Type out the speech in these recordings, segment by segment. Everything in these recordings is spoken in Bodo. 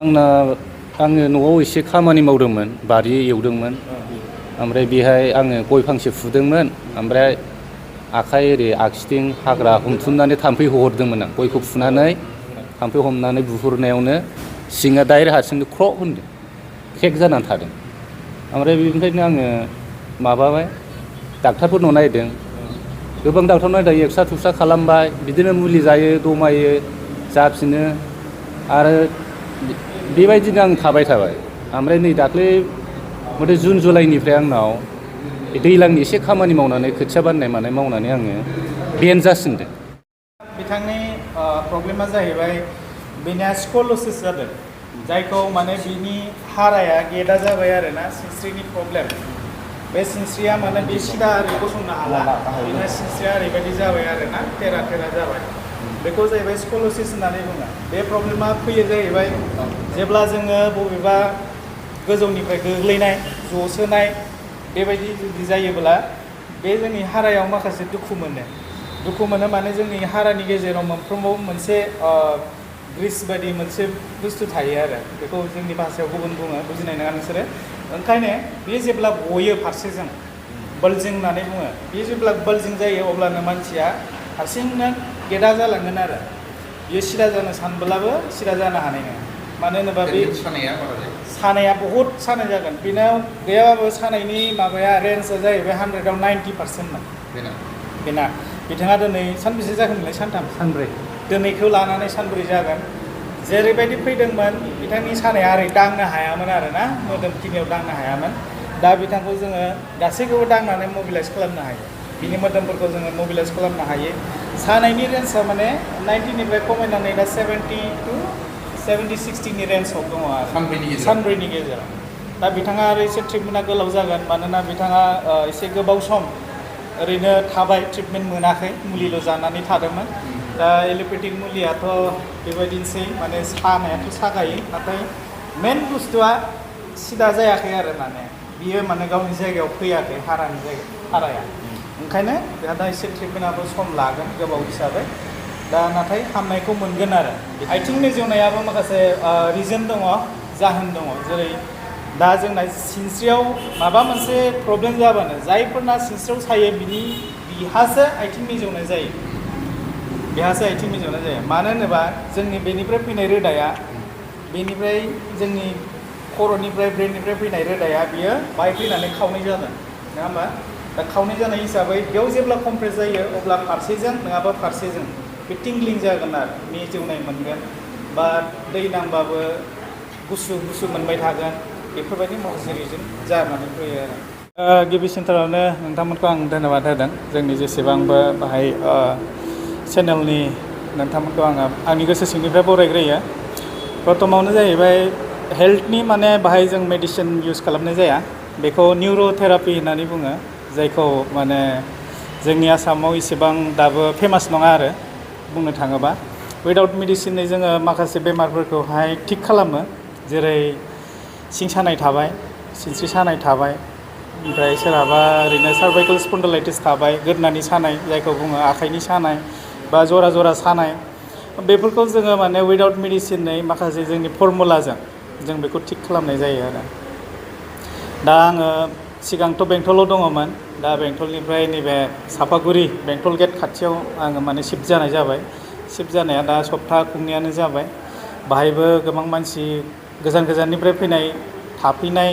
आङो न'आव एसे खामानि मावदोंमोन, बारि एवदोंमोन, ओमफ्राय बेहाय आङो गय फांसे फुदोंमोन, ओमफ्राय आखाइ ओरै आगसिथिं हाग्रा हमथुमनानै थाम्फै हहरदोंमोन आं। गयखौ फुनानै थाम्फै हमनानै बुहुरनायावनो सिङा डाइरेक्ट हारसिंनो ख्र' होनदों, क्रेक जानानै थादों। ओमफ्राय बेनिफ्रायनो आङो माबाबाय, डाक्टारफोरनाव नायदों, गोबां डाक्टारनाव नायदों, एक्सरा थुक्सा खालामबाय, बिदिनो मुलि जायो, दमायो, जाफिनो, आरो बेबायदिनो आं थाबाय ओमफ्राय नै दाख्लै मथे जुन जुलाइनिफ्राय आंनाव दैज्लांनि एसे खामानि मावनानै खोथिया बाननाय मानाय मावनानै आङो बेन्ड जासिनदों। बिथांनि प्रब्लेमा जाहैबाय बेनिया स्क'लोसिस जादों, जायखौ माने बिनि हाराया गेदा जाबाय आरोना, सिनस्रिनि प्रब्लेम। बे सिनस्रिया माने बे सिदा ओरै गसंनो हाला, बिना सिनस्रिया ओरैबायदि जाबाय आरोना, तेरा तेरा जाबाय। बेखौ जाहैबाय स्क'लोसिस होननानै बुङो। बे प्रब्लेमा फैयो जाहैबाय जेब्ला जोङो बबेबा गोजौनिफ्राय गोग्लैनाय, जसोनाय बेबायदि जुदि जायोब्ला बे जोंनि हारायाव माखासे दुखु मोनो माने जोंनि हारानि गेजेराव मोनफ्रोमबो मोनसे ग्रिस बायदि मोनसे बुस्थु थायो आरो, बेखौ जोंनि भाषायाव गुबुन बुङो, बुजिनाय नङा नोंसोरो। ओंखायनो बे जेब्ला गयो फारसेजों, बल्जिं होननानै बुङो, बे जेब्ला बल्जिं जायो अब्लानो मानसिया हारसिंनो गेदा जालांगोन आरो। बियो सिदा जानो सानब्लाबो सिदा जानो हानाय नङा। मानो होनोबा बे सानाया बहुद सानाय जागोन। बेनाव गैयाबाबो सानायनि माबाया रेन्जआ जाहैबाय 100आव 90%मोन बेना। बिथाङा दिनै सानबेसे जागोनलाय? सानब्रै। दिनैखौ लानानै सानब्रै जागोन। जेरैबायदि फैदोंमोन बिथांनि सानाया ओरै दांनो हायामोन आरोना, मोदोमखिनियाव दांनो हायामोन। दा बिथांखौ जोङो गासैखौबो दांनानै मबिलाइस खालामनो हायो, बिनि मोदोमफोरखौ जोङो मबिलाइस खालामनो हायो। सानायनि रेन्जआ माने 90निफ्राय खमायनानै दा 70-60नि रेन्जआव दङ आरो सानब्रैनि गेजेराव। दा बिथाङा आरो एसे ट्रिटमेन्टआ गोलाव जागोन, मानोना बिथाङा एसे गोबाव सम ओरैनो थाबाय, ट्रिटमेन्ट मोनाखै, मुलिल' जानानै थादोंमोन। दा एल'पेथिक मुलियाथ' बेबायदिनोसै, माने सानायाथ' सागायो, नाथाय मेन बुस्थुआ सिदा जायाखै आरो, माने बियो माने गावनि जायगायाव फैयाखै, हाराया। ओंखायनो दा एसे ट्रिटमेन्टआबो सम लागोन गोबाव हिसाबै। दा नाथाय हामनायखौ मोनगोन आरो। आथिं मिजौनायाबो माखासे रिजन दङ, जाहोन दङ। जेरै दा जोंना सिनस्रियाव माबा मोनसे प्रब्लेम जाबानो, जायफोरना सिनस्रियाव सायो बिहासो आथिं मिजौनाय जायो, मानो होनोबा जोंनि बेनिफ्राय फैनाय रोदाया, बेनिफ्राय जोंनि खर'निफ्राय ब्रेननिफ्राय फैनाय रोदाया बियो बाहाय फैनानै खावनै जादों, नङा होमबा? दा खावनै जानाय हिसाबै बेयाव जेब्ला कमप्रेस जायो अब्ला फारसेजों नङाबा फारसेजों बे टिंग्लिं जागोन आरो, मिजौनाय मोनगोन, बा दै नांबाबो गुसु मोनबाय थागोन। बेफोरबायदि माखासे रिजन जानानै फैयो आरो। गिबि सेन्टारावनो नोंथांमोनखौ आं धन्यबाद होदों, जोंनि जेसेबांबो बाहाय चेनेलनि नोंथांमोनखौ आङो आंनि गोसो सिंनिफ्राय बरायग्रोयो। प्रथमावनो जाहैबाय हेल्थनि, माने बाहाय जों मेडिसिन इउज खालामनाय जाया, बेखौ निउर'थेरापि होननानै बुङो, जायखौ माने जोंनि आसामाव इसेबां दाबो फेमास नङा आरो बुंनो थाङोबा। उइदाउट मेडिसिनै जोङो माखासे बेमारफोरखौहाय थिग खालामो, जेरै सिं सानाय थाबाय, सिनस्रि सानाय थाबाय, ओमफ्राय सोरहाबा ओरैनो सार्भाइकेल स्पन्डिलाइटिस थाबाय, गोदनानि सानाय जायखौ बुङो, आखाइनि सानाय, बा जरा सानाय, बेफोरखौ जोङो माने उइदाउट मेडिसिनै माखासे जोंनि फर्मुलाजों जों बेखौ थिग खालामनाय जायो आरो। दा आङो सिगांथ' बेंटलाव दङमोन, दा बेंटलनिफ्राय नैबे सापागुरि बेंटल गेट खाथियाव आङो माने शिफ्ट जानाय जाबाय। शिफ्ट जानाया दा सप्ता खुंनायानो जाबाय। बाहायबो गोबां मानसि गोजान गोजाननिफ्राय फैनाय, थाफैनाय,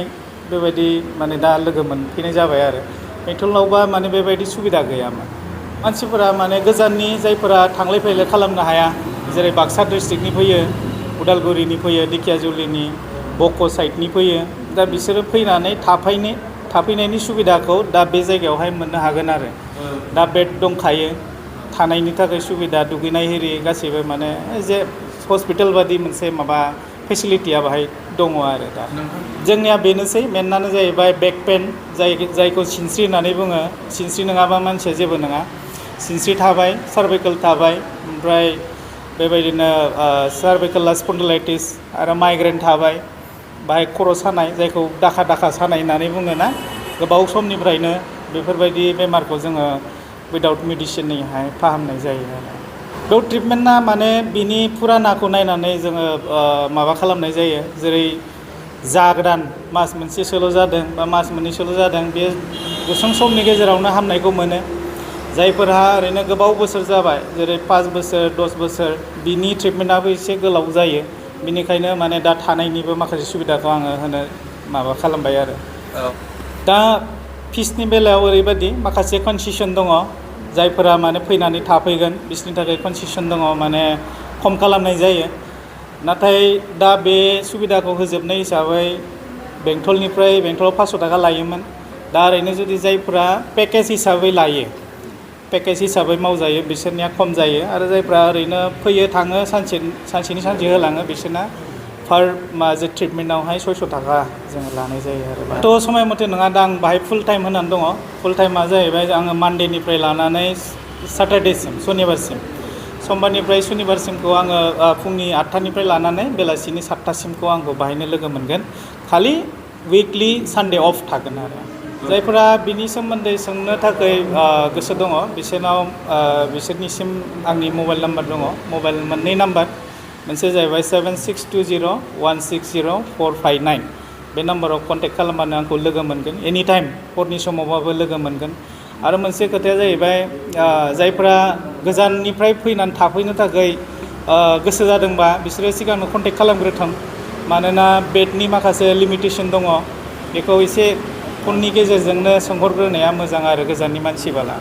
बेबायदि माने दा लोगो मोनफैनाय जाबाय आरो। बेंटलावबा माने बेबायदि सुबिदा गैयामोन। मानसिफोरा माने गोजाननि, जायफोरा थांलाय फैलाय खालामनो हाया, जेरै बाक्सा डिस्ट्रिक्टनि फैयो, उदालगुरिनि फैयो, दिखियाजुलिनि, बक' साइडनि फैयो, दा बिसोरो फैनानै थाफैनायनि सुबिदाखौ दा बे जायगायावहाय मोननो हागोन आरो। दा बेड दंखायो, थानायनि थाखाय सुबिदा, दुगैनाय एरि गासैबो माने जे हस्पिटाल बादि मोनसे माबा फेसिलिटिया बाहाय दङ आरो। दा जोंनिया बेनोसै, मेनानो जाहैबाय बेक पेन, जायखौ सिनस्रि होननानै बुङो। सिनस्रि नङाबा मानसिया जेबो नङा। सिनस्रि थाबाय, सार्भाइकेल थाबाय, ओमफ्राय बेबायदिनो सार्भाइकेला स्पन्डिलाइटिस आरो माइग्रेन थाबाय, बाहाय खर' सानाय, जायखौ दाखा सानाय होननानै बुङोना, गोबाव समनिफ्रायनो बेफोरबायदि बेमारखौ जोङो उइदाउट मेडिसिनैहाय फाहामनाय जायो आरो। बेयाव ट्रिटमेन्टआ माने बिनि फुरानाखौ नायनानै जोङो माबा खालामनाय जायो जेरै जागोदान मास मोनसेसोल' जादों बा मास मोननैसोल' जादों बे गुसुं समनि गेजेरावनो हामनायखौ मोनो जायफोरहा ओरैनो गोबाव बोसोर जाबाय जेरै 5 बोसोर 10 बोसोर बिनि ट्रिटमेन्टआबो एसे गोलाव जायो बिनिखायनो माने दा थानायनिबो माखासे सुबिदाखौ आङो होनो माबा खालामबाय आरो दा फिसनि बेलायाव ओरैबायदि माखासे कनसेसन दङ जायफोरा माने फैनानै थाफैगोन बिसोरनि थाखाय कनसेसन दङ माने खम खालामनाय जायो नाथाय दा बे सुबिदाखौ होजोबनाय हिसाबै बेंटलाव 500 थाखा लायोमोन दा ओरैनो जुदि जायफोरा पेकेज हिसाबै लायो पेकेज हिसाबै मावजायो बिसोरनिया खम जायो आरो जायफ्रा ओरैनो फैयो थाङो सानसेनि सानसे होलाङो बिसोरना पार माजे ट्रिटमेन्टआवहाय 600 थाखा जोङो लानाय जायो आरो थ' समाय मथे नङा दा आं बाहाय फुल टाइम होनानै दङ फुल टाइमा जाहैबाय आङो मानडेनिफ्राय लानानै सैटारडेसिम सनिबारसिम समबारनिफ्राय सुनिबारसिमखौ आङो फुंनि 8टानिफ्राय लानानै बेलासिनि 7टासिमखौ आंखौ बाहायनो लोगो मोनगोन खालि उइकलि सानडे अफ थागोन आरो जायफोरा बिनि सोमोन्दै सोंनो थाखाय गोसो दङ बिसोरनिसिम आंनि मबाइल नाम्बार दङ मबाइल मोननै नाम्बार मोनसे जाहैबाय 7601604459 बे नाम्बाराव कन्टेक्ट खालामबानो आंखौ लोगो मोनगोन एनि टाइम हरनि समावबाबो लोगो मोनगोन आरो मोनसे खोथाया जाहैबाय जायफोरा गोजाननिफ्राय फैनानै थाफैनो थाखाय गोसो जादोंबा बिसोरो सिगांनो कन्टेक्ट खालामग्रोथों मानोना बेडनि माखासे लिमिटेसन दङ बेखौ एसे फननि गेजेरजोंनो सोंहरग्रोनाया मोजां आरो गोजाननि मानसिबाला